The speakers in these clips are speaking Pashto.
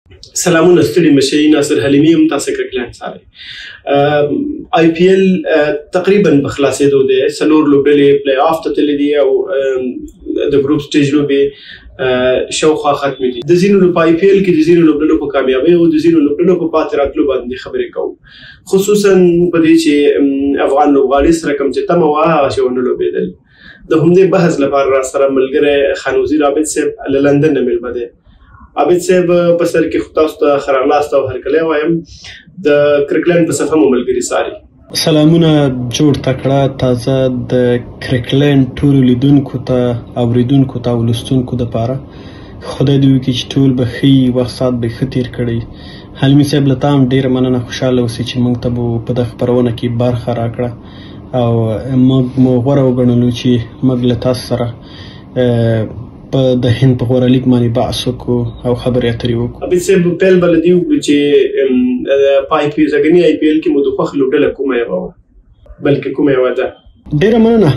سلامونه، ستړي مه شئ. ناصر حلیمي یم، تاسو کرکټلینډ څارئ. آی پي ایل تقریبا په خلاصېدو دی. څلور لوبډلې پلی آف ته تللې دي او د ګروپ سټیج لوبې شاوخوا ختمې دي. د ځینو په آی پي ایل کې د ځینو لوبډلو په کامیابۍ او د ځینو لوبډلو په پاتې راتلو باندې خبرې کوو، خصوصا په دې چې افغان لوبغاړي سره کوم چې تمه وه هغسې ونه لوبېدل. د همدې بحث لپاره را سره ملګری خان وزیر عابد صاحب له لندن نه مېلمه دی. عابد صاحب، په سر کې خو تاسو ته ښه راغلاست او هرکلی وایم. د کرکلند په صفحه مو ملګري څاري. سلامونه، جوړ تکړه تازه د کرکلند ټولو لیدونکو ته، اوریدونکو ته او لوستونکو دپاره. خدای دې وکړي چې ټول به ښه وي، وخت ساعت به ښه تېر کړئ. حلیمي صاحب، له تا هم ډېره مننه، خوشحاله اوسئ چې موږ ته به په دغه خپرونه کې برخه راکړه او موږ مو غوره وګڼلو چې موږ له تاسو سره په د هند په غوره لیګ باندې بحث وکړو او خبرې اترې وکړو. عابد صاحب، پیل به له دې وکړو چې په آی پي سږني آی پي ایل کې مو د خوښې لوبډله کومه یوه وه، بلکې کومه یوه ده؟ ډېره مننه،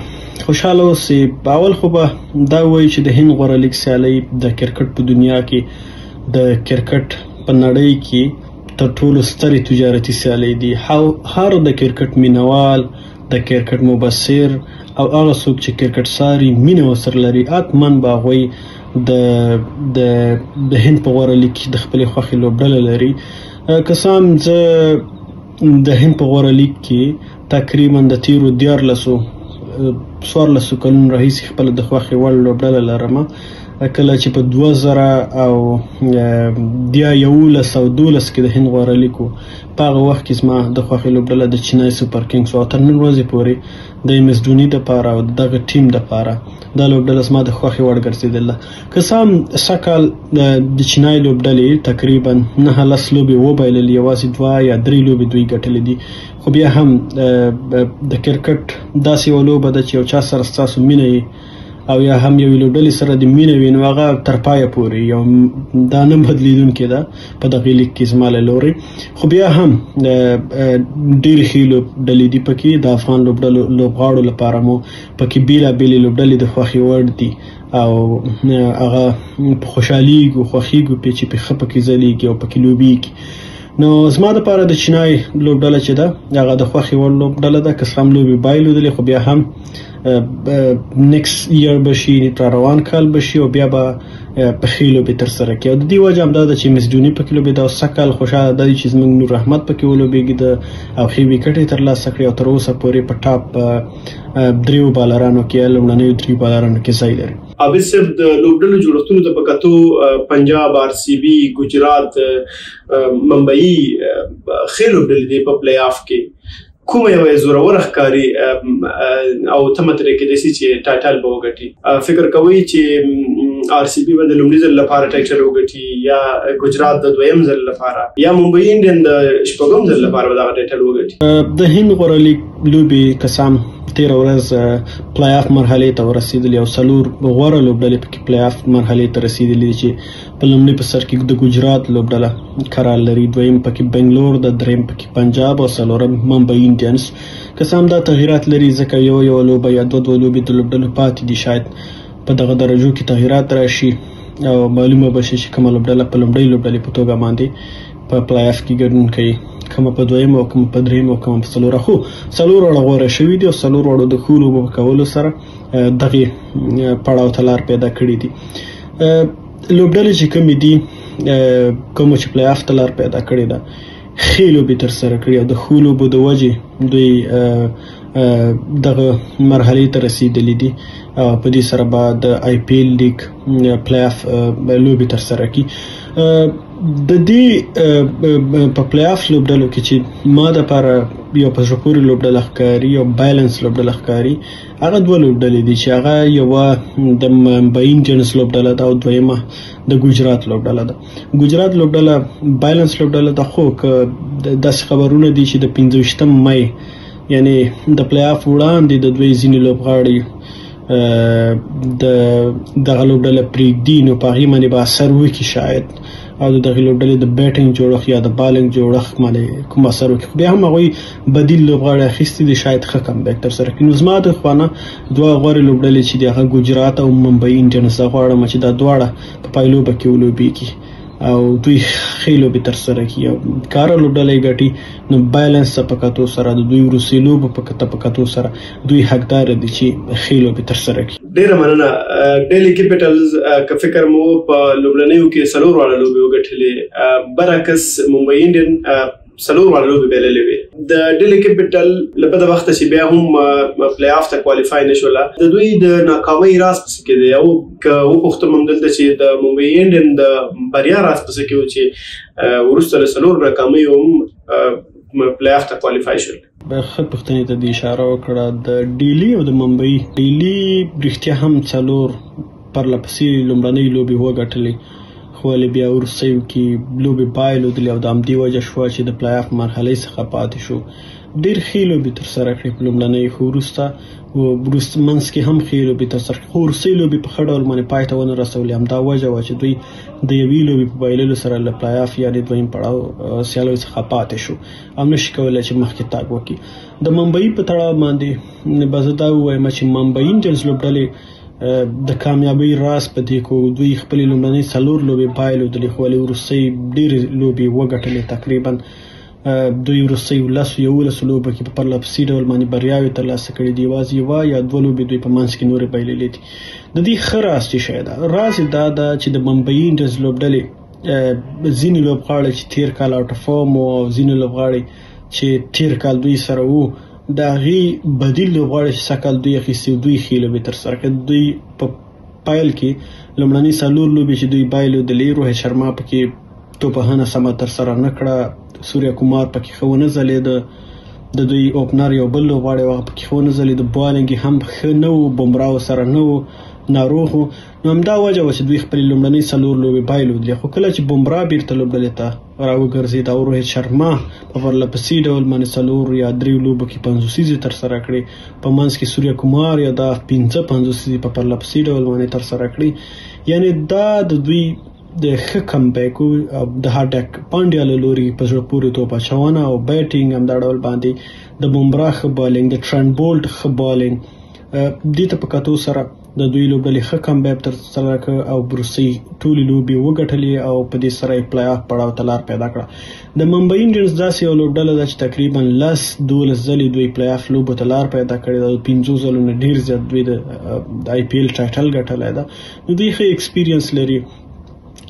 خوشحاله اوسئ. اول خو به دا ووایو چې د هند غوره لیګ سیالۍ د کرکټ په دنیا کې، د کرکټ په نړۍ کې تر ټولو سترې تجارتي سیالۍ دي. هر د کرکټ مینوال، د کرکټ مبصر او هغه څوک چې کرکټ څاري، مینه ورسره لري، حتما به هغوی د د د هند په غوره لیګ کې د خپلې خوښې لوبډله لري. که څه هم زه د هند په غوره لیګ کې تقریبا د تیرو 13 14 کلونو راهیسې خپله د خوښې وړ لوبډله لرم. کله چې په 2011 او 12 کې د هند غوره لیګ و، په هغه وخت کې زما د خوښې لوبډله د چینای سوپر کینګز وه او تر نن ورځې پورې د ایم اس ډوني دپاره او دغه ټیم دپاره دا لوبډله زما د خوښې وړ ګرځېدله. که څه هم سږ کال د چینای لوبډلې تقریبا 9 10 لوبې وبایللې، یوازې دوه یا درې لوبې دوی ګټلې دي، خو بیا هم د کرکټ داسې یوه لوبه ده چې یو چا سره ستاسو مینه یې او یا هم یوې لوبډلې سره د مینه وي، نو هغه تر پایه پورې یو دا نه بدلېدونکې ده په دغه لیګ کې زما له لوري. خو بیا هم ډېرې ښې لوبډلې دي پکې. د افغان لوبډلو لوبغاړو لپاره مو پکې بېلابېلې لوبډلې د خوښې وړ دي او هغه په خوشحالېږو، خوښېږو پې چې په ښه پکې ځلېږي او پکې لوبېږي. نو زما دپاره د چینای لوبډله چې ده، هغه د خوښې وړ لوبډله ده. که څه هم لوبې بایلودلې، خو بیا هم next year به شي، را روان کال به شي او بیا به په ښې لوبې ترسره کړي. او د دې وجه هم دا ده چې مس ډوني پکې لوبېده او سږ کال خوشحاله دا دي چې زموږ نور احمد پکې ولوبېږي او ښې ویکټې ترلاسه کړې او تر اوسه پورې په ټاپ دریو بالرانو کې، لومړنیو دریو بالرانو کې ځای لري. عابد صاحب، د لوبډلو جوړښتونو ته په کتو پنجاب، آر سی بي، ګجرات، ممبئی ښې لوبډلې دي. په پلی آف کې کومه یوه یې زوروره ښکاري او تمه ترې کېدای شي چې ټایټل به وګټي؟ فکر کوئ چې آر سی بي به د لومړي ځل لپاره ټایټل وګټي، یا ګجرات د دویم ځل لپاره، یا ممبئی انډین د شپږم ځل لپاره به دغه ټایټل وګټي؟ د هند غوره لیګ لوبې که څه هم تېره ورځ پلی آف مرحلې ته ورسېدلې او څلور غوره لوبډلې پکې پلی آف مرحلې ته رسېدلې دي چې په لومړي په سر کې د ګجرات لوبډله قرار لري، دویم پکې بنګلور ده، دریم پکې پنجاب او څلورم ممبئی انډینز. که څه هم دا تغیرات لري، ځکه یو یوه لوبه یا دوه دوه لوبې د لوبډلو پاتې دي، شاید په دغه درجو کې تغیرات راشي او معلومه به شي چې کومه لوبډله په لومړۍ لوبډلې په توګه باندې په پلی آف کې ګډون کوي، کومه په دویم او کومه په دریم او کومه په څلوره. خو څلور واړه غوره شوي دي او څلور واړو د ښو لوبو په کولو سره دغې پړاو ته لار پیدا کړې دي. لوبډلې چې کومې دي، کومو چې پلی آف ته لار پیدا کړې ده، ښې لوبې ترسره کړي او د ښو لوبو د وجې دوی دغه مرحلې ته رسېدلي دي او په دې سره به د آی پي ایل لیګ پلی آف لوبې ترسره کړي. د دې په پلی آف لوبډلو کې چې ما دپاره یو په زړه پورې لوبډله ښکاري او بیلنس لوبډله ښکاري، هغه دوه لوبډلې دي چې هغه یوه د ممبئی انډینز لوبډله ده او دویمه د ګجرات لوبډله ده. ګجرات لوبډله بیلنس لوبډله ده، خو که داسې خبرونه دي چې د 25 مې، یعنی د پلی آف وړاندې د دوی ځینې لوبغاړي د دغه لوبډله پرېږدي، نو په هغې باندې به اثر وکړي شاید او د دغې لوبډلې د بیټینګ جوړښت یا د بالینګ جوړښت باندې کوم اثر وکړي. خو بیا هم هغوی بدیل لوبغاړي اخیستي دي، شاید ښه کمبیک ترسره کړي. نو زما د خوا نه دوه غوره لوبډلې چې دي، هغه ګجرات او ممبئی انډینز ده. غواړم چې دا دواړه په پایلوبه کې ولوبېږي. او دوی ښې لوبې ترسره کړي او که هره لوبډله یې ګټي، نو بیلانس ته په کتو سره، د دوی وروستۍ لوبو ته په کتو سره دوی حقدار دي چې ښې لوبې ترسره کړي. ډیره مننه. ډیلی کیپټلز که فکر مو په لومړنیو کې څلور واړه لوبې وګټلې، برعکس ممبئی انډین څلور واړه لوبې بایللې وې. د ډیلی کیپټل له بده وخته چې بیا هم پلی آف ته کوالیفای نه شوله، د دوی د ناکامۍ راز په څه کې دی؟ او که وپوښتم هم دلته چې د ممبئی انډین د بریا راز په څه کې و چې وروسته له څلور ناکامیو هم پلی آف ته کوالیفای شول؟ ښه پوښتنې ته دې اشاره وکړه. د ډیلی او د ممبئی، ډیلی رښتیا هم څلور پرله پسې لومړنۍ لوبې وګټلې، خو ولې بیا وروستیو کې لوبې بایلودلې او د همدې وجه شوه چې د پلی آف مرحلې څخه پاتې شو. ډېر ښې لوبې ترسره کړې په لومړنۍ، خو وروسته منځ کې هم ښې لوبې ترسره کړې، خو وروستۍ لوبې په ښه ډول باندې پای ته ونه رسولې. همدا وجه وه چې دوی د یوې لوبې په بایللو سره له پلی آف یعنې دویم پړاو سیالیو څخه پاتې شو او نشي کولی چې مخکې تګ وکړي. د ممبئی په تړاو باندې به زه دا ووایم چې ممبئی انډینز لوبډلې د کامیابۍ راز په دې کو، دوی خپلې لومړنۍ څلور لوبې بایلودلې، خو ولې وروستۍ ډېرې لوبې وګټلې. تقریبا دوی وروستیو لسو یولسو لوبو کې په پرله پسې ډول باندې بریاوې ترلاسه کړې دي، یوازې یوه یا دوه لوبې دوی په منځ کې نورې بایللې دي. د دې ښه راز څه شی ده؟ راز یې دا ده چې د ممبئی انډینز لوبډلې ځینې لوبغاړي چې تېر کال اوټ اف فارم وو او ځینې لوبغاړي چې تېر کال دوی سره وو، د هغې بدیل لوبغاړي چې سږکال دوی اخیستي وو، دوی ښې لوبې ترسره کړې. دوی په پیل کې لومړنۍ څلور لوبې چې دوی بایلودلې، روهیت شرما پکې توپوهنه سمه ترسره نه کړه، سوریا کمار پکې ښه ونه ځلېده، د دوی اوپنر یو بل لوبغاړی هغه پکې ښه ونه ځلېده، بالینګ یې هم ښه نه و، بمرا ورسره نه و، ناروغ و. نو همدا وجه وه چې دوی خپلې لومړنۍ څلور لوبې بایلودلې. خو کله چې بمرا بیرته لوبډلې ته راوګرځېد او روهیت شرما په پرله پسې ډول باندې څلور یا دریو لوبو کې پنځوسیزې ترسره کړې، په منځ کې سوریا کمار یا دا پنځه پنځوسیزې په پرله پسې ډول باندې ترسره کړې، یعنې دا د دوی د ښه کمبیک و. د هارډک پانډیا له لوري په زړه پورې توپ اچونه او بیټینګ، همدا ډول باندې د بمرا ښه بالینګ، د ټرنټ بولټ ښه بالینګ، دې ته په کتو سره د دوی لوبډلې ښه کمبیک ترسره کړ او وروستۍ ټولې لوبې وګټلې او په دې سره یې پلی آف پړاو ته لار پیدا کړه. د ممبئی انډینز داسې یو لوبډله ده چې تقریبا لس دولس ځلې دوی پلی آف لوبو ته لار پیدا کړې ده، د پنځو ځلو نه ډېر زیات دوی د آی پي ایل ټایټل ګټلی ده. نو دوی ښه ایکسپیرینس لري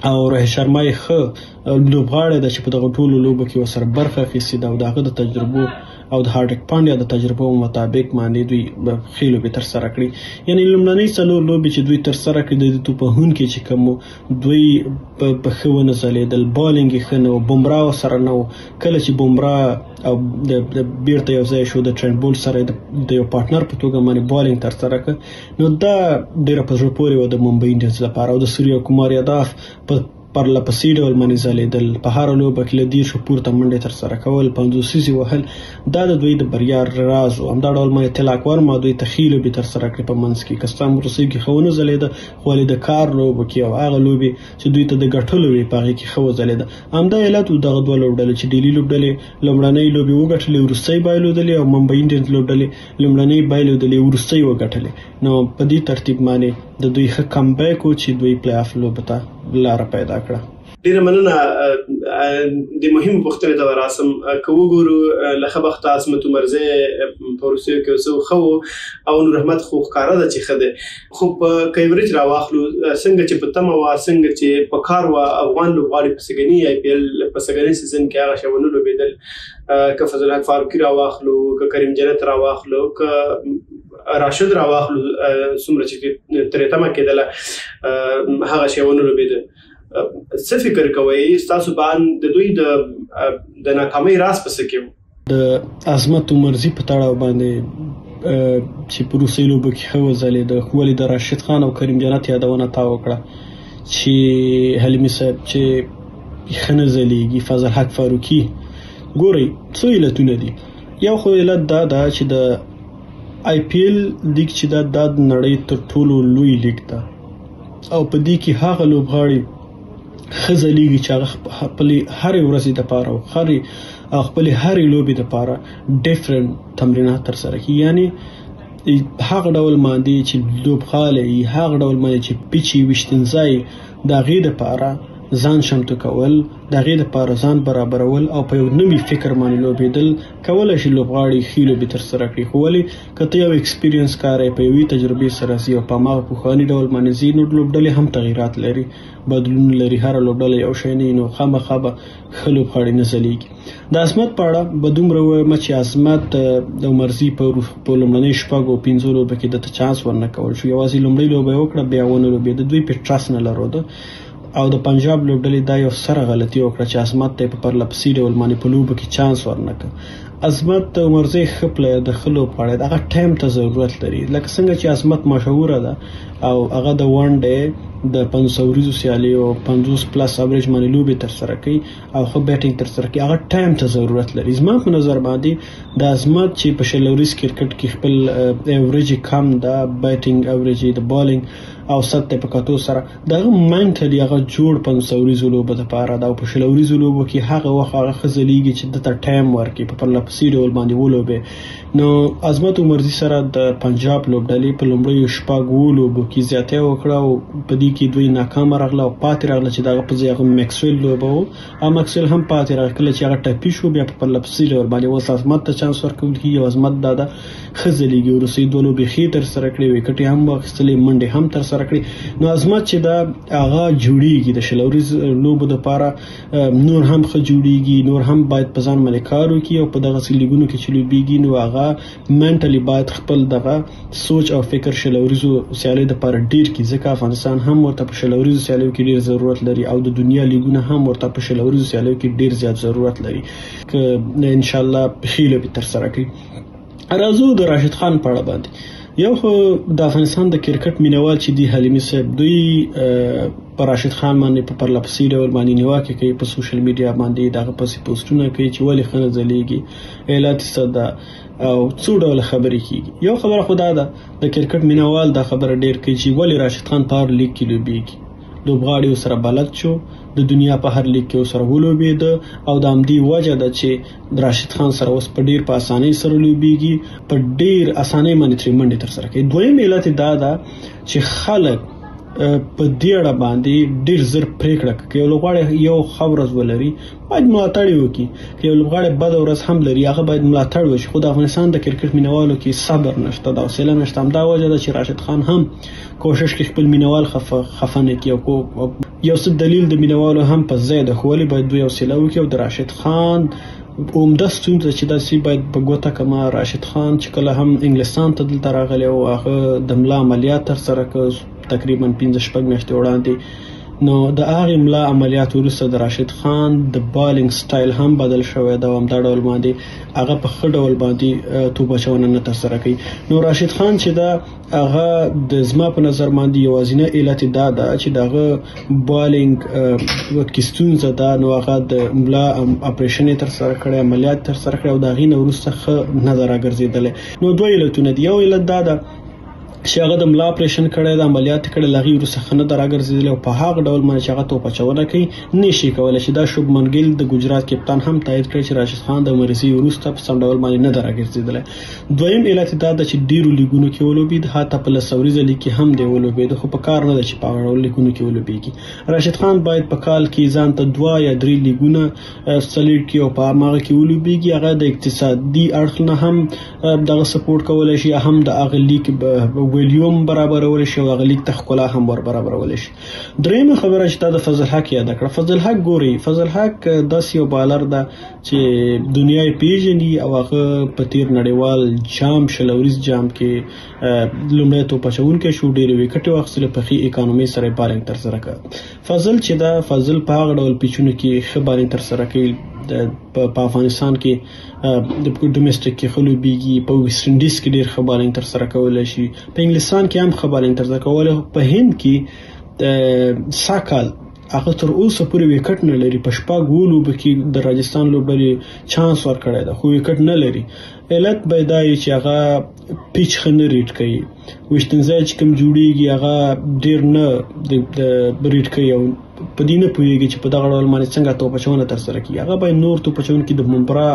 او روهیت شرما یې ښه لوبغاړی ده چې په دغه ټولو لوبو کې ورسره برخه اخیستې ده او د هغه د تجربو او د هارډک پانډیا د تجربو مطابق باندې دوی ښې لوبې ترسره کړې. یعنې لومړنۍ څلور لوبې چې دوی ترسره کړې، د دې توپوهونکي چې کوم وو دوی په ښه ونه ځلېدل، بالینګ یې ښه نه و، بمرا ورسره نه و. کله چې بمرا او بیرته یو ځای شو د ټرنټ بولټ سره د یو پارټنر په توګه باندې بالینګ ترسره کړ، نو دا ډېره په زړه پورې وه د ممبئی انډینز لپاره. او د سوریا کمار یاداف په پرله پسې ډول باندې ځلېدل، په هره لوبه کې له دېرشو پورته منډې ترسره کول، پنځوسیزې وهل، دا د دوی د بریا راز و. همدا ډول باندې تلاک ورما دوی ته ښې لوبې ترسره کړې په منځ کې، که څه هم وروستیو کې ښه ونه ځلېده، خو ولې د کار لوبو کې او هغه لوبې چې دوی ته د ګټلو وې په هغې کې ښه وځلېده. همدا علت و دغه دوه لوبډلې چې ډیلي لوبډلې لومړنۍ لوبې وګټلې، وروستۍ بایلودلې، او ممبئی انډینز لوبډلې لومړنۍ بایلودلې، وروستۍ وګټلې. نو په دې ترتیب باندې د دوی ښه کمبیک و چې دوی پلی آف لوبو ته لاره پیدا کړه. ډیره مننه. د مهمې پوښتنې ته راسم. که وګورو له ښه بخته عصمت عمرزی په وروستیو کې څه ښه و او نور احمد خو ښکاره ده چې ښه دی، خو په کیورج راواخلو څنګه چې په تمه وه، څنګه چې په کار وه، افغان لوبغاړي په سږني آی پي ایل په سږني سیزن کې هغه شی ونه لوبېدل. که فضل حق فاروقي راواخلو، که کریم جنت راواخلو، که راشد راواخلو، څومره چې ترې تمه کېدله هغه شی ونه لوبېده. څه فکر کوئ ستاسو په اند د دوی د ناکامۍ راز په څه کې و؟ د عظمت عمرزي په تړاو باندې چې په روسۍ لوبو کې ښه وځلېده، خو ولې د راشد خان او کریم جنت یادونه تا وکړه چې حلیمي صاحب چې ښه نه ځلېږي، فضل حق فاروقي، ګورئ څو علتونه دي. یو خو علت دا ده چې د آی پي ایل لیګ چې دا د نړۍ تر ټولو لوی لیګ ده او په دې کې هغه لوبغاړي ښه ځلېږي چې هغه خپلې هرې ورځې دپاره او خپلې هرې لوبې دپاره ډیفرنټ تمرینات ترسره کړي. یعنې هغه ډول باندې چې لوبغالی، هغه ډول باندې چې پیچ یې ویشتنځای، د هغې دپاره ځان چمتو کول، د هغې دپاره ځان برابرول او په یو نوي فکر باندې لوبېدل کولی شي لوبغاړي ښې لوبې ترسره کړي. خو ولې که ته یو experience کار یې، په یوې تجربې سره ځي او په هماغه پخواني ډول باندې ځي، نو لوبډلې هم تغیرات لري، بدلون لري، هره لوبډله یو شی نه وي، نو خامخا به ښه لوبغاړي نه ځلېږي. د عظمت په اړه به دومره ووایم چې عظمت د عمرزي په لومړنیو شپږو پنځو لوبو کې ده ته چانس ورنه کول شو، یوازې لومړۍ لوبه یې وکړه، بیا ونه لوبېده، دوی پرې trust نه لروده او د پنجاب لوبډلې دا یو سره غلطي وکړه چې عظمت ته یې په پرله پسې ډول باندې په لوبو کې چانس ورنه کړ. عظمت د عمرزی ښه player د ښه لوبغاړی دی، هغه time ته ضرورت لري. لکه څنګه چې عظمت مشهوره ده او هغه د one day د 50 اوریزو سیالیو 50 plus average باندې لوبې ترسره کوي او ښه batting ترسره کوي، هغه time ته ضرورت لري. زما په نظر باندې د عظمت چې په 20 اوریز کرکټ کې خپل average کم ده، batting average د bowling اوسط ته په کتو سره د هغه mentally هغه جوړ 50 اوریزو لوبو دپاره ده او په 20 اوریزو لوبو کې هغه وخت هغه ښه ځلېږي چې ده ته time ورکړي، په پرله پسې ډول باندې ولوبې. نو عظمت عمرزي سره د پنجاب لوبډلې په لومړیو شپږو لوبو کې زیاتی وکړه او په دې کې دوی ناکامه راغله او پاتې راغله چې د هغه په ځای هغه مکسویل لوبوو او مکسویل هم پاتې راغی. کله چې هغه ټپي شو بیا په پرله پسې ډول باندې اوس عظمت ته چانس ورکول کېږي او عظمت دا ده ښه ځلېږي. وروستۍ دوه لوبې ښې ترسره کړې، ویکټې هم واخیستلې، منډې هم ترسره کړې. نو عظمت چې دا هغه جوړیږي د 20 اوریز لوبو دپاره نور هم ښه جوړیږي، نور هم باید په ځان باندې کار وکړي او په دغسې لیګونو کې چې لوبېږي نو هغه mentally باید خپل دغه سوچ او فکر 20 اوریزو سیالیو دپاره ډېر کړي، ځکه افغانستان هم ورته په 20 اوریزو سیالیو کې ډېر ضرورت لري او د دنیا لیګونه هم ورته په 20 اوریزو سیالیو کې ډېر زیات ضرورت لري که انشاءالله ښې لوبې ترسره کړي. راځو د راشد خان په اړه باندې. یو خو د افغانستان د کرکټ مینوال چې دی حلیمي صاحب، دوی پر راشد خان باندې په پرله پسې ډول باندې نیواکې کوي، په social media باندې دغه پسې پوسټونه کوي چې ولې ښه نه ځلېږي، علت یې څه ده او څو ډوله خبرې کېږي. یو خبره خو دا ده د کرکټ مینوال دا خبره ډېر کوي چې ولې راشد خان په هر لیګ کې لوبېږي، لوبغاړي ورسره بلد شو، د دنیا په هر لیګ کې ورسره ولوبېده او د همدې وجه ده چې راشد خان سره اوس په ډېر په اسانۍ سره لوبېږي، په ډېر اسانۍ باندې ترې منډې ترسره کوي. دویم علت یې دا ده چې خلک په دې اړه باندې ډېر زر پرېکړه کوي. که یو لوبغاړی یو ښه ورځ ولري باید ملاتړ یې وکړي، که یو لوبغاړی بده ورځ هم لري هغه باید ملاتړ وشي. خو د افغانستان د کرکټ مینوالو کې صبر نشته، د حوصله نشته. همدا وجه ده چې راشد خان هم کوشش کوي خپل مینوال خفه نه کړي او یو څه دلیل د مینوالو هم په ځای ده، خو ولې باید دوی حوصله وکړي. او د راشد خان عمده ستونزه چې داسې باید په ګوته کړم، راشد خان چې کله هم انګلستان ته دلته راغلی و هغه د ملا عملیات ترسره کړ تقریبا 5-6 میاشتې وړاندې. نو د هغې ملا عملیات وروسته د راشد خان د bowling style هم بدل شوی ده او همدا ډول باندې هغه په ښه ډول باندې توپ اچونه نه ترسره کوي. نو راشد خان چې ده هغه د زما په نظر باندې یوازینی علت یې دا ده چې د هغه bowling کې ستونزه ده، نو هغه د ملا اپریشن یې ترسره کړی، عملیات ترسره کړی او د هغې نه وروسته ښه نه ده راګرځېدلی. نو دوه علتونه دي. یو علت دا ده چې هغه د ملا اپریشن کړی ده، عملیات یې کړی، له هغې وروسته ښه نه ده راګرځېدلی او په هغه ډول باندې چې هغه توپ اچونه کوي نه شي کولی چې دا شوبمن ګیل د ګجرات کپتان هم تایید کړی چې راشد خان د مریضۍ وروسته په سم ډول باندې نه ده راګرځېدلی. دویم علت یې دا ده چې ډېرو لیګونو کې ولوبېد، حتی په 10 اوریزه لیګ کې هم دی ولوبېد، خو په کار نه ده چې په هغه ډول لیګونو کې ولوبېږي. راشد خان باید په کال کې ځان ته 2 یا 3 لیګونه select کړي او په هماغه کې ولوبېږي. هغه د اقتصادي اړخ نه هم دغه support کولی شي، هم د هغه لیګ ویلیوم برابرولی شي او هغه لیګ ته ښکلا هم ور برابرولی شي. درېیمه خبره چې تا د فضل حق یاده کړه، فضل حق ګورئ، فضل حق داسې یو بالر ده چې دنیا یې پېژني او هغه په تېر نړیوال جام 20 اوریز جام کې لومړی توپ اچوونکی شو، ډېرې ویکټې واخیستلې، په ښې economy سره یې bowling ترسره کړه. فضل چې ده، فضل په هغه ډول پیچونو کې ښه bowling ترسره کوي، په افغانستان کې د domestic کې ښه لوبېږي، په ویسټ انډیز کې ډېر ښه bowling ترسره کولی شي، په انګلستان کې هم ښه bowling ترسره کولی، په هند کې سږکال هغه تر اوسه پورې ویکټ نه لري، په 6 لوبو کې د راجستان لوبډلې چانس ورکړی ده خو ویکټ نه لري. علت به دا وي چې هغه pitch ښه نه read کوي، ویشتنځای چې کوم جوړېږي هغه ډېر نه read کوي او په دې نه پوهېږي چې په دغه ډول باندې څنګه توپ اچونه ترسره کړي. هغه باید نور توپ اچونکي د ممبرا،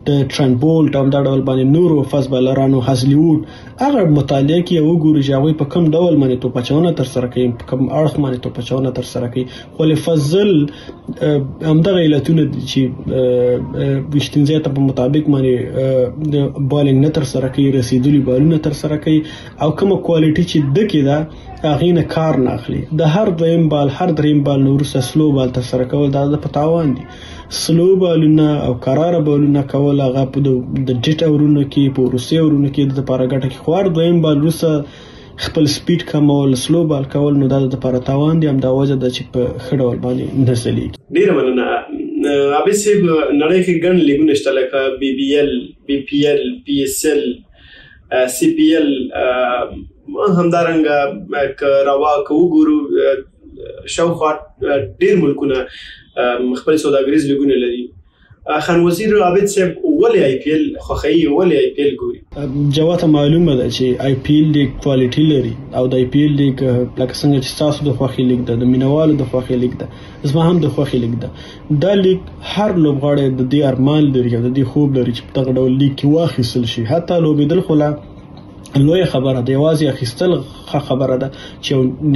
د ټرنټ بولټ او همدا ډول باندې نورو فاست بالرانو، هزلیوډ هغه مطالعه کړي او وګوري چې هغوی په کوم ډول باندې توپ اچونه ترسره کوي، په کوم اړخ باندې توپ اچونه ترسره کوي. خو له فضل همدغه علتونه دي چې ویشتنځای ته په مطابق باندې بالینګ نه ترسره کوي، رسېدلي بالونه ترسره کوي او کومه کوالټي چې ده کې ده هغې نه کار نه اخلي. د هر دویم بال، هر دریم بال نه وروسته سلو بال ترسره کول دا د په تاوان دي. سلو بالونه او کراره بالونه کول هغه په د ډیټ اورونو کې، په وروستي اورونو کې د لپاره ګټه کوي. خو هر دویم بال وروسته خپل سپیډ کمول، سلو بال کول، نو دا د لپاره تاوان دي. همدا وجه ده چې په ښه ډول باندې نه ځلېږي. ډېره مننه عابد صاحب. نړۍ کې ګڼ لیګونه شته لکه بي بي ایل، بي پي ایل، پي ایس ایل، سی پي ایل، همدارنګه که روا که وګورو شاوخوا ډېر ملکونه خپل سوداګریز لیګونه لري. خان وزیر عابد صاحب ولې آی پي ایل خوښوي، ولې آی پي ایل ګوري؟ جواته معلومه ده چې آی پي ایل لیګ کوالټي لري او د آی پي ایل لیګ لکه څنګه چې ستاسو د خوښې لیګ ده، د مینهوالو د خوښې لیګ ده، زما هم د خوښې لیګ ده. دا لیګ هر لوبغاړی د دې ارمان لري او د دې خوب لري چې په دغه ډول لیګ کې واخیستل شي. حتی لوبېدل خو لا لویه خبره ده، یوازې اخیستل ښه خبره ده چې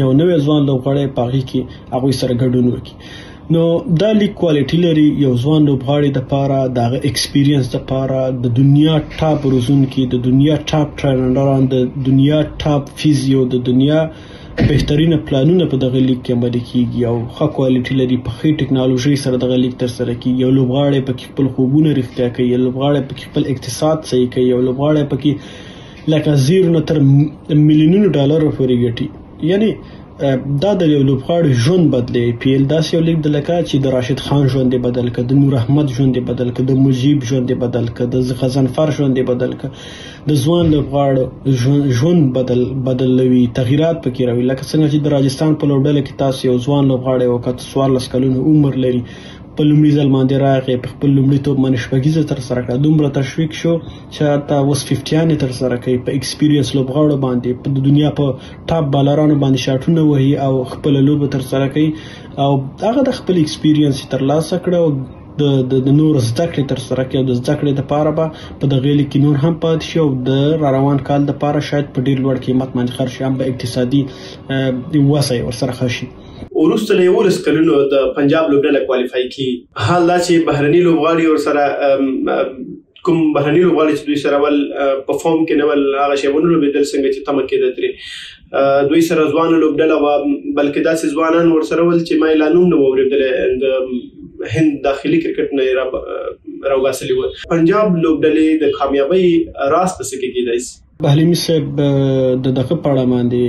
یو نوی ځوان لوبغاړی په هغې کې هغوی سره ګډون وکړي. نو دا لیګ کوالټي لري، یو ځوان لوبغاړي دپاره، د هغه اکسپیرینس دپاره، د دنیا ټاپ روزونکي، د دنیا ټاپ ټرینران، د دنیا ټاپ فزیو، د دنیا بهترینه پلانونه په دغه لیګ کې عملي کیږي او ښه کوالټي لري. په ښې ټکنالوژۍ سره دغه لیګ ترسره کیږي او لوبغاړی پکې خپل خوبونه رښتیا کوي، لوبغاړی پکې خپل اقتصاد صحیح کوي او لوبغاړی پکې لکه زیرو نه تر میلیونونو ډالرو پورې ګټي. یعنی دا د یو لوبغاړي ژوند بدلوي. آی پي ایل داسې یو لیګ دی لکه چې د راشد خان ژوند یې بدل کړ، د نور احمد ژوند یې بدل کړ، د مجیب ژوند یې بدل کړ، د غضنفر ژوند یې بدل کړ، د ځوان لوبغاړو ژوند بدلوي، تغیرات پکې راوړي. لکه څنګه چې د راجستان په لوبډله کې تاسو یو ځوان لوبغاړی وکړ، 14 کلونو عمر لري، په لومړي ځل باندې راغی، په خپل لومړي توپ باندې شپږیزه ترسره کړه، دومره تشویق شو چې حتی اوس ففټیان یې ترسره کوي، په اکسپیرینس لوبغاړو باندې، په دنیا په ټاپ بالرانو باندې شاټونه وهي او خپله لوبه ترسره کوي او هغه د خپل اکسپیرینس یې ترلاسه کړه او د نور زده کړې ترسره کړي او د زده کړې دپاره به په دغې لیګ کې نور هم پاتې شي او د را روان کال دپاره شاید په ډېر لوړ قیمت باندې خرڅ شي، هم به اقتصادي وسه یې ورسره ښه شي. وروسته له 11 کلونو د پنجاب لوبډله کوالیفای کیږي، حال دا چې بهرني لوبغاړي ورسره کوم بهرني لوبغاړي چې دوی سره ول په فارم کې نه ول، هغه شی ونه لوبېدل څنګه چې تمه کېده ترې. دوی سره ځوانه لوبډله وه، بلکې داسې ځوانان ورسره ول چې ما یې لا نوم نه و اورېدلی، د هند داخلي کرکټ نه یې راوباسلي ول. پنجاب لوبډلې د کامیابۍ راز په څه کې کېدای شي؟ بهلیمي صاحب د دغه په اړه باندې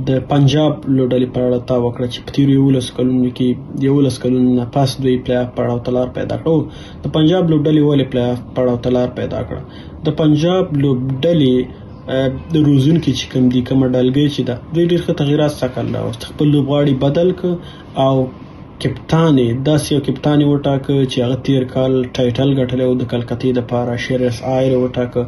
د پنجاب لوبډلې په اړه تا وکړه چې په تېرو 11 کلونو کې، 11 کلونو نه پس دوی پلی اف پړاو ته لار پیدا کړه. د پنجاب لوبډلې ولې پلی اف پړاو ته لار پیدا کړه؟ د پنجاب لوبډلې د روزونکي چې کوم دي، کومه ډلګۍ چې ده، دوی ډېر ښه تغیرات سږکال راوست، خپل لوبغاړي بدل کړه او کپتان یې داسې یو کپتان یې وټاکه چې هغه تېر کال ټایټل ګټلی و د کلکتې دپاره، شیرس آیر یې وټاکه.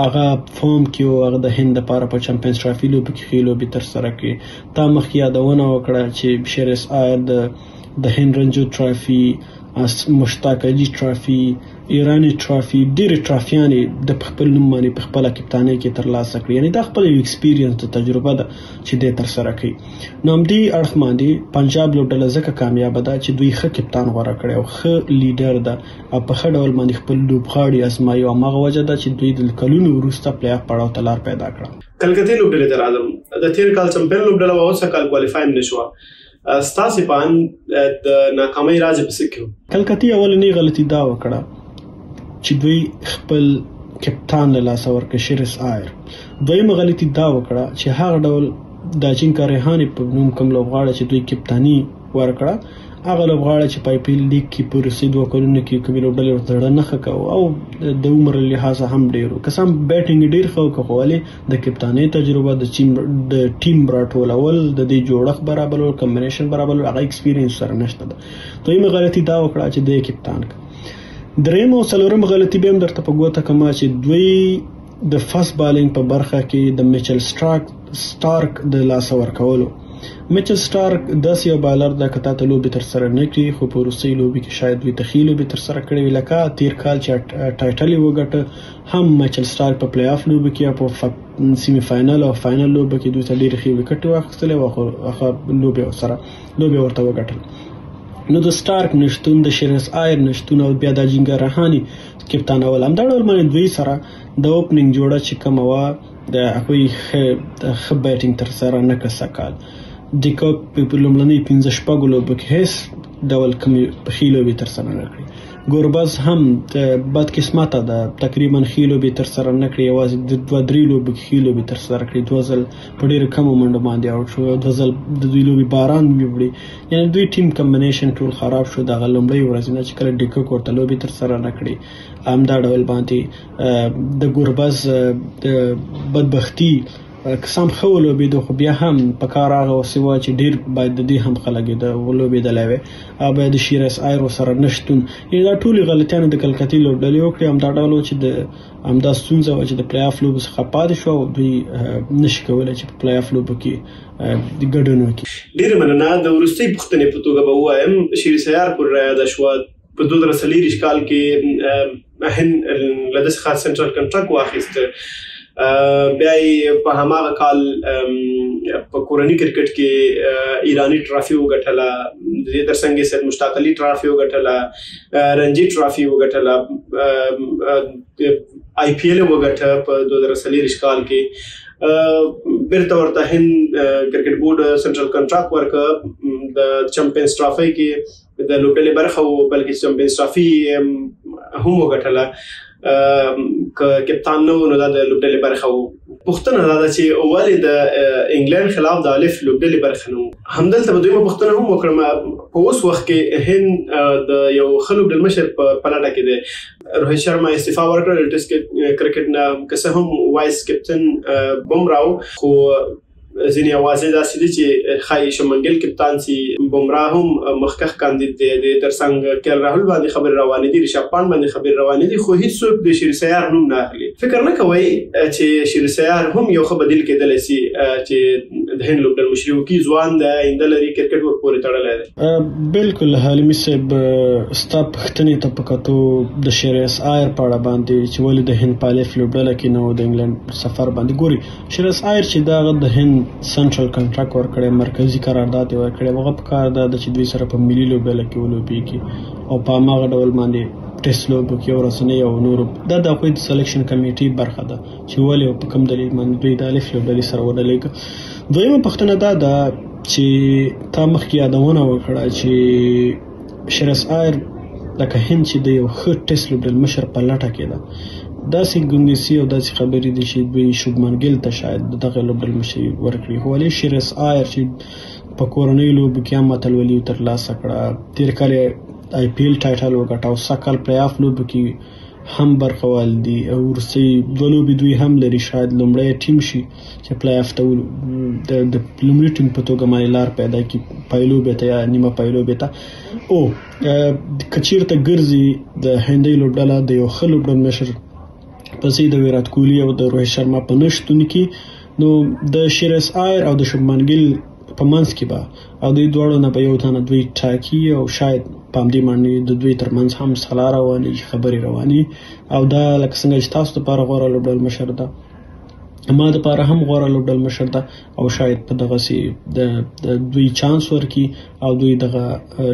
هغه فارم کې و، هغه د هند دپاره په چمپینز ټرافي لوبو کې ښې لوبې ترسره کړې. تا مخکې یادونه وکړه چې شیرس آیر د هند رنجو ټرافي، مشتاق علي ټرافي، ایراني ټرافي، ډېرې ټرافیانې د په خپل نوم باندې په خپله کپتانۍ کې ترلاسه کړې. یعنې دا خپل یو اکسپیرینس د تجربه ده چې دی ترسره کوي. نو همدې اړخ باندې پنجاب لوبډله ځکه کامیابه ده چې دوی ښه کپتان غوره کړی او ښه لیډر ده او په ښه ډول باندې خپل لوبغاړي ازمایي او هماغه وجه ده چې دوی د کلونو وروسته پلی اف پړاو ته لار پیدا کړه. کلکتې لوبډلې ته راځم، د تېر کال چمپین لوبډله وه، اوس کال کوالیفای هم نه شوه. ستاسې په اند د ناکامۍ راز یې په څه کې و؟ کلکتې اولنۍ غلطي دا وکړه چې دوی خپل کپتان له لاسه ورکړ، شیرس آیر. دویمه غلطي دا وکړه چې هغه ډول د اجینکا ریحانې په نوم کوم لوبغاړی چې دوی کپتاني ورکړه، هغه لوبغاړی چې په آی پي ایل لیګ کې په وروستي 2 کلونو کې کومې لوبډلې ورته زړه نه ښه کاوه او د عمر له لحاظه هم ډېر و، که څه هم بیټینګ یې ډېر ښه وکړ، خو ولې د کپتانۍ تجربه، د ټیم راټولول، د دې جوړښت برابرول، کمبینیشن برابرول، هغه اکسپیرینس سره نشته ده. دویمه غلطي دا وکړه چې دی کپتان کړ. درېیمه او څلورمه غلطي بیا هم درته په ګوته کړم چې دوی د فاست بالینګ په برخه کې د میچل سټارک د لاسه ورکولو میچل سټارک داسې یو بالر ده که تا ته لوبې ترسره نه کړي، خو په وروستۍ لوبې کې شاید دوی ته ښې لوبې ترسره کړې وي، لکه تیر کال چې title یې وګټه، هم میچل سټارک په پلی آف لوبو کې او په semi final او final لوبو کې دوی ته ډېرې ښې ویکټې واخیستلې او هغه لوبې ورته وګټل. نو د سټارک نشتون، د شریس آیر نشتون او بیا د اجینګا رهاني کپتانول، همدا ډول باندې دوی سره د opening جوړه چې کومه وه د هغوی ښه batting ترسره نه کړه. سږکال ډیکاک په لومړنۍ 5-6 لوبو کې هیڅ ډول کومې ښې لوبې ترسره نه کړې. ګوربز هم بدقسمته ده، تقریبا ښې لوبې ترسره نه کړې، یوازې د 2-3 لوبو کې ښې لوبې ترسره کړې، 2 ځل په ډېرو کمو منډو باندې out شو، 2 ځل د دوی لوبې باران ویوړې، یعنې دوی team combination ټول خراب شو دغه لومړۍ ورځې نه چې کله ډیکاک ورته لوبې ترسره نه کړې. همدا ډول باندې د ګوربز د بدبختي که سم ښه ولوبېدو، خو بیا هم په کار هغه وسې وه چې ډېر باید د دې هم ښه لګېده ولوبېدلی وی، او بیا د شیرس آیر ورسره نشتون، یعنې دا ټولې غلطیانې د کلکتې لوبډلې وکړې. همدا ډول و چې د همدا ستونزه وه چې د پلی آف لوبو څخه پاتې شو او دوی نشي کولی چې په پلی آف لوبو کې ګډون وکړي. ډېره مننه. د وروستۍ پوښتنې په توګه به ووایم، شیرس آیر پورې رایاده شوه، په 2024 کال کې هند له ده څخه central contract واخیست، بیا یې په هماغه کال په کورني کرکټ کې ایراني trophy وګټله، د دې ترڅنګ یې سید مشتاق علي trophy وګټله، رنجي trophy وګټله، آی پي ایل وګټه په 2024 کال کې. بیرته ورته هند کرکټ بورډ central contract ورکړ، د چمپینز ټرافي کې د لوبډلې برخه و، بلکې چمپینز ټرافي هم وګټله، که کپتان نه و نو دا د لوبډلې برخه و. پوښتنه دا ده چې ولې د انګلند خلاف د الف لوبډلې برخه نه و؟ همدلته به دویمه پوښتنه هم وکړم، په اوس وخت کې هند د یو ښه لوبډلمشر په پلټه کې دی. روهیت شرما استعفا ورکړه له ټیسټ کرکټ نه، که څه هم vice captain بومرا و، خو ځینې اوازې داسې دي چې ښایي شمنګل کپتان سي، بومرا هم مخکښ کاندید دی، د ترڅنګ کیل راهول باندې خبرې روانې دي، ریشب پان باندې خبرې روانې دي، خو هیڅوک د شریس ایار نوم نه اخلي. فکر نه کوئ چې شریس ایار هم یو ښه بدیل کېدلی سي چې د هند لوبډلمشري وکړي؟ ځوان دی، آینده لري، کرکټ ورپورې تړلی دی. بالکل حلیمي صاحب، ستا پوښتنې ته په کتو د شریس آیر په اړه باندې چې ولې د هند په الف لوبډله کې نه و د انګلند سفر باندې، ګوري شریس آیر چې دغه د هند central contract ورکړی، مرکزي قرارداد یې ورکړی، هغه په کار دا ده چې دوی سره په ملي لوبډله کې ولوبېږي او په هماغه ډول باندې ټیسټ لوبو کې ورځنۍ او نورو، دا د هغوی د selection کمیټې برخه ده چې ولې او په کوم دلیل باندې دوی د الف لوبډلې سره ونه لېږه. دویمه پوښتنه دا ده چې تا مخکې یادونه وکړه چې شریس آیر لکه هند چې د یو ښه ټیسټ لوبډلمشر په لټه کې ده، داسې ګنګسي او داسې خبرې دي چې دوی شوبمن ګیل ته شاید دغه لوبډلمشري ورکړي، خو ولې شریس آیر چې په کورنیو لوبو کې هم اتلولي ترلاسه کړه، تېر کال یې آی پي ایل title وګټه او سږ کال پلی آف لوبو کې هم برخوال دي او وروستۍ 2 لوبې دوی هم لري، شاید لومړی ټیم شي چې پلی آف ته د لومړي ټیم په توګه باندې لار پیدا کړي پایلوبې ته یا نیمه پایلوبې ته. او که چیرته ګرځي د هندۍ لوبډله د یو ښه لوبډلمشر پسې د ویرات کوهلي او د روهیت شرما په نشتون کې، نو د شریس آیر او د شوبمن ګیل په منځ کې به او دوی دواړو نه به یو تنه دوی ټاکي او شاید په همدې باندې د دوی ترمنځ هم سلا روانې، خبرې روانې. او دا لکه څنګه چې تاسو دپاره غوره لوبډلمشر ده، ما دپاره هم غوره لوبډلمشر ده، او شاید په دغسې د دوی چانس ورکړي او دوی دغه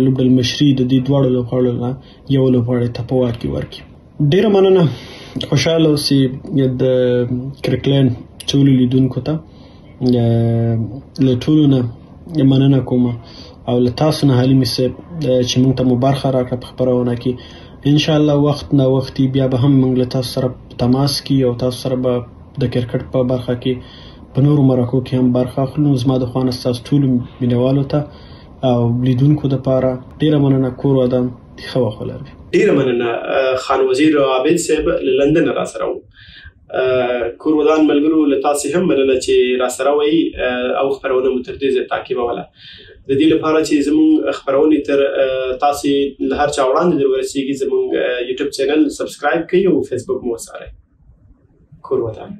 لوبډلمشري د دې دواړو لوبغاړو نه یو لوبغاړي ته په واک کې ورکړي. ډېره مننه، خوشحاله اوسئ. د کرکلین ټولو لیدونکو ته له ټولو نه مننه کوم او له تاسو نه حلیمي صاحب چې موږ ته مو برخه راکړه په خپرونه کې. انشاءالله وخت نه وختي بیا به هم موږ له تاسو سره تماس کې او تاسو سره به د کرکټ په برخه کې په نورو مرکو کې هم برخه اخلو. نو زما د خوا نه ستاسو ټولو مینهوالو ته او لیدونکو دپاره ډېره مننه. کور ودان، ښه وخت ولرئ. ډېره مننه خان وزیر عابد صاحب له لندنه را سره و. کور ودان ملګرو، له تاسې هم مننه چې را سره وئ او خپرونه مو تر دې ځایه تعقیبوله. د دې لپاره چې زموږ خپرونې تر تاسې له هر چا وړاندې در ورسېږي، زموږ یوټیوب channel subscribe کړئ او فیسبوک مو وڅارئ. کور ودان.